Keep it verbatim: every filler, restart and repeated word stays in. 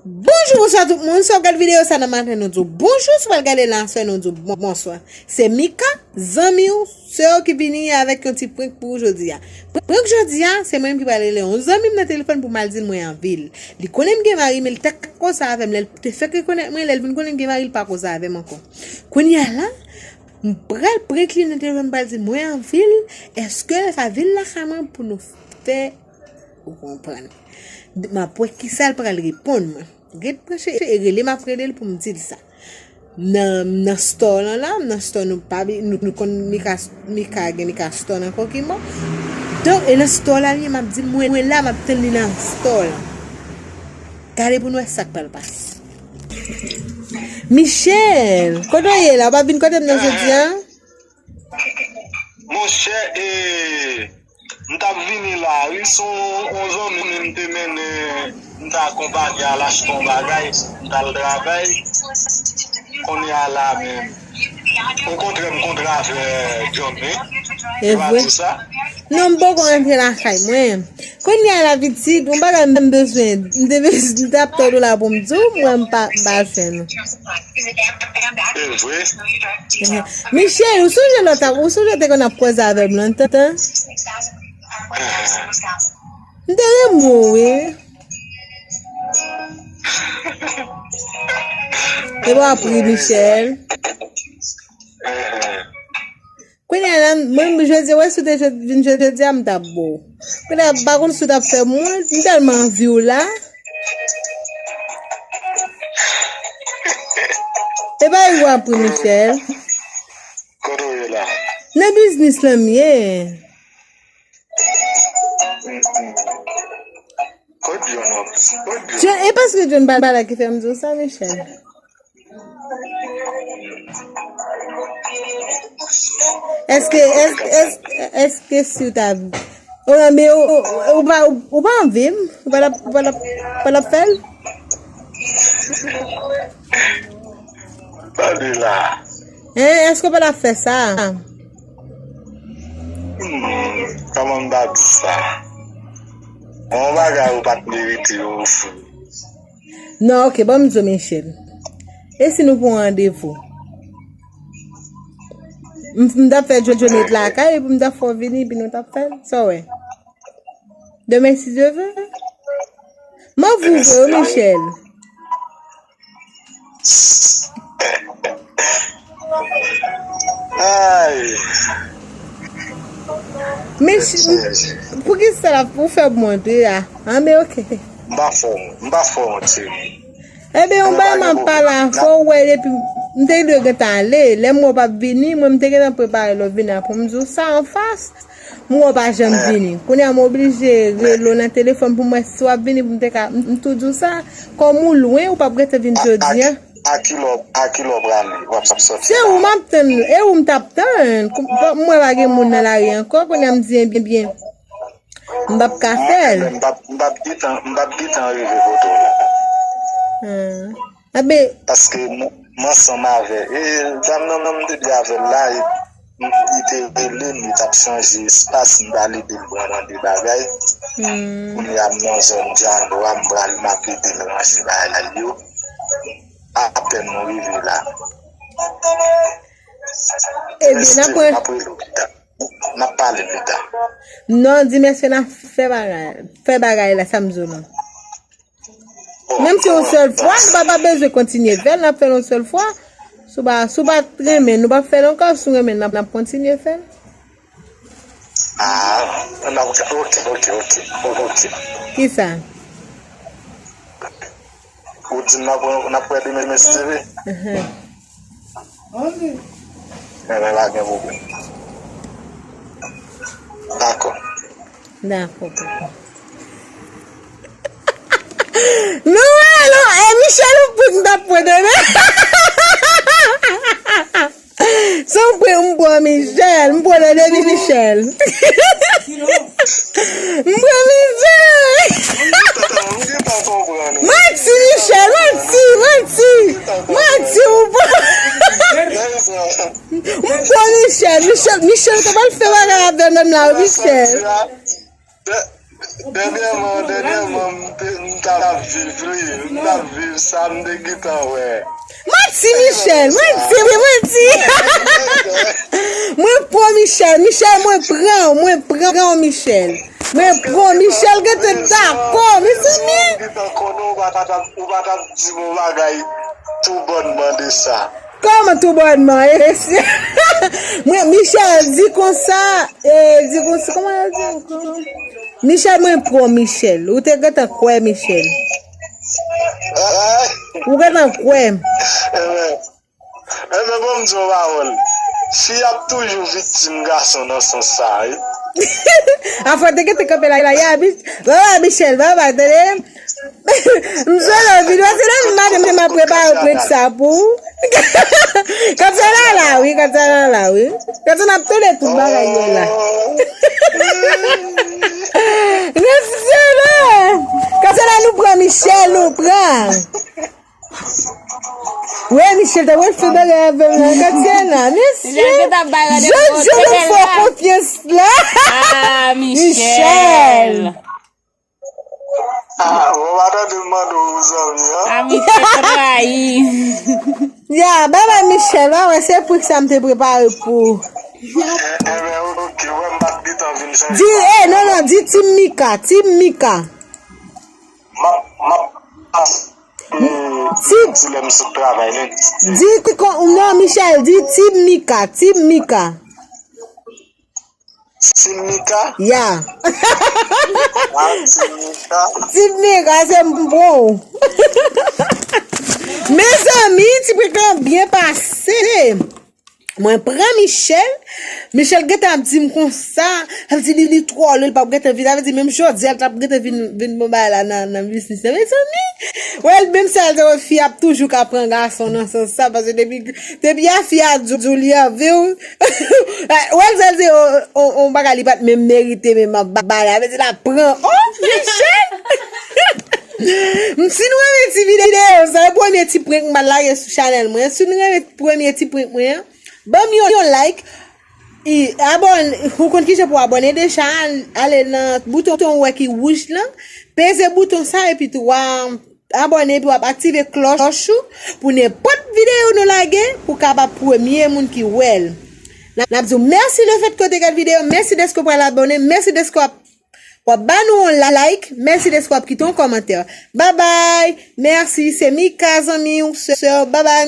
Bonjou, bonswa tout moun. Si w ap gade videyo sa nan maten, nou di w bonjou. Si w pral gade l nan aswè, nou di w bon- bonswa. Se Mika, zanmi w, sè w ki vini avèk yon ti prank pou ou jodi a. Prank jodi a, se mwen menm ki pral rele yon zanmi m nan telefòn pou m al di l mwen anvi l. Li konnen m gen mari, men li te ka koze avè m. Lè l te fèk rekonèt mwen, lè l vin konnen m gen mari, li pa koze avè m ankò. Kounye a la, m pral prank li nan telefòn, m pral di l mwen anvi l. Èske l ka vin lakay mwen pou nou fè Ou konprann. M ap wè kisa l pral reponn mwen. Ret branche e rele m ap rele l pou m di l sa. Nan, nan store lan la, nan store nou pa bi- nou, nou konn Mika, Mika gen Mika store nan Kokiman. Donk, e nan store la li ye, m ap di l mwen, mwen la, m ap tann li nan store lan. Gade pou n wè sa k pral pase. Michel, kote w ye la? Ou pa vin kote m nan jodi a? Monchè, e, m t ap vini la, wi, se yon, yon zanmi m te mennen, m t akonpanye al achte yon bagay, m t al travay. Kounye a la menm, ou kontre m kontre avè John, wi. E vre? Non, m poko rantre lakay mwen. Kounye a la, pitit, yon bagay m bezwen. M te bezwen, m t ap tann ou la pou m di w, mwen m pa, m pa jwenn ou. E vre? Michel, ou sonje lòt ap, ou sonje te konn ap koze avè m lontan? M te renmen w, wi. E pa pri, Michel. Kounye a la, mwen, jodi, wè, si w te jodi- vin jodi a, m t ap bo. Kounye a, m pa konn si w t ap fè mwen, m tèlman anvi w la. E pa yon apre, Michel. Kote w ye la? Nan biznis lan m ye. Kot John wap? Kot John? John, e paske John pa la ki fè m di w sa, Michel. Èske, èske, èske, èske si w ta, o, men ou, ou, ou pa, ou pa anvi m? Ou pa t ap, ou pa t ap, ou pa t ap fè l? Tande la. Hein, èske ou pa t ap fè sa? Hmm, kòman m ta di sa? Yon bagay ou pa t merite ofri. Non, ok, ban m di w, Michel. E si nou pran randevou? M, m t ap fè Jojo met lakay, epi m t ap fè w vini, epi nou t ap fè l. Sa w wè? Demen, si Dye vle. M anvi w vre, wi, Michel. Ay. Men, poukisa l ap pou fè mwen de a? An, men ok. M pa fè w, m pa fè w wont, cheri. Ebyen, yon bagay m ap pale avè w, wè, depi m te dwe gentan ale. Lè m wè w p ap vini, mwen, m te gentan prepare lè w vini a pou m di w sa anfas. M wè w pa janm vini. Kounye a, m oblije rele w nan telefòn pou m wè si w ap vini, pou m te ka, m, m tou di w sa. Kòm ou lwen, ou p ap gentan vin jodi a. A ki lè w, a ki lè w prale? W ap, ap sòti la? Se ou m ap tann, e ou m t ap tann. M wè pa gen moun nan lari ankò, kounye a m di, ebyen, m p ap ka fè l. Mwen menm, m p ap, m p ap gentan, m p ap gentan rive kote w la. Enben. Paske m, m ansanm avè, e, dam nan, nan m te di avè l la, e, m, li te rele m, li t ap chanje espas, m t al ede l pran nan de bagay. Kounye a m nan zòn Dyanwa, m pral, m ap ede l ranje bagay yo. Apèn nou rive la. Ebyen, n ap rele w pita. N ap pale pita. Non, di mesye n ap fè bagay. Fè bagay la, sa m di w la. Menm si yon sèl fwa, nou pa, pa bezwen kontinye fè l, n ap fè l yon sèl fwa. Si w pa, si w pa t renmen, nou p ap fè l ankò, si w renmen, n ap, n ap kontinye fè l. Ah, n ap, ok, ok, ok, ok. Kisa? Ou di n ap, n ap wè demen, demen, si Dye vle? Enben, pa gen pwoblèm. Dakò. Dakò, papa. Nou wè, non, e Michel, ou pou n t ap pran demen. Se m pran, m pran Michel, m pran nan depi Michel. M pran Michel. Manti, Michel, manti, manti. Manti, ou pran. M pran Michel, Michel, Michel, te pral fè bagay avè m menm la, Michel. Dè-, Dènyèman, dènyèman, m te, m t ap viv li. M t ap viv sa, m te gentan wè. Manti, Michel, manti, wi, manti. Mwen pran Michel, Michel, mwen pran, mwen pran Michel. Mwen pran Michel, gentan dakò, mezanmi. Ou gentan konnen ou pa t ap, ou pa t ap di m yon bagay tou bònman de sa. Kòman tou bònman? Mwen, Michel, di konsa, e, di konsa, kòman yo di ankò? Michel, mwen pran Michel. Ou te gentan kwè Michel. Ou gentan kwè. Enben, enben, bon, m di yon pawòl. Fi ap toujou viktim gason nan sans sa, wi. Afò te gentan kanpe la, la, ya, Mich-, baba, Michel, baba, tande? M solo, vin, wè, se nan maten m ap prepare prank sa pou ou. Kantyana la, wi, Kantyana la, wi. Kantyana ap tande tout bagay yo la. Kantyana, Kantyana, nou pran Michel, nou pran. Wè, Michel, ta wè fè bagay avè m la, Kantyana, mesye. Jan, jan nou fè konfyans la. Ah, Michel. Ah, bon, m pa tande m mande w zanmi an. Ami te trayi. Ya, babay Michel, ba wè, se prank sa m te prepare pou ou. Enben, oke, wè, m pa t gentan vin chanje. Di, eh, non, non, di Team Mika, Team Mika. M ap, m ap pase, eh, Team, di lè m sot travay, lendi. Di ki kon, non, Michel, di Team Mika, Team Mika. Team Mika? Ya. Ah, Team Mika. Team Mika, se m pran ou. Mezanmi, ti prank lan byen pase. Mwen pran Michel. Michel gentan ap di m konsa. L ap di li, li twò lou, li p ap gentan vin. Sa vle di, menm jodi a, l t ap gentan vin, vin bon bagay la nan, nan biznis la. Mezanmi, wè, l menm sa, l te wè fi ap toujou ka pran gason nan sans sa. Paske depi, depi a fi a di, di w li anvi w, wè, l sa, l se on, on, on bagay li pa t menm merite, menm ap ba la. Vle di, l ap pran. Oh, Michel! M, si nou renmen ti videyo sa, e premye ti prank m al lage sou chanèl mwen. Si nou renmen premye ti prank mwen an, ban m yon, yon like. E abòne, ou konn kijan pou abòne deja, ale nan bouton ou wè ki wouj lan, peze bouton sa epi tou w a abòne epi w ap aktive klòch ou pou nenpòt videyo nou lage, pou w kapab premye moun ki wè l. N ap di w mèsi lefètke w te gade videyo, mèsi dèske w pral abòne, mèsi dèske w ap W ap ba nou yon like, mèsi dèske w ap kite yon kòmantè. Babay, mèsi, se Mika, zanmi w, sè, babay.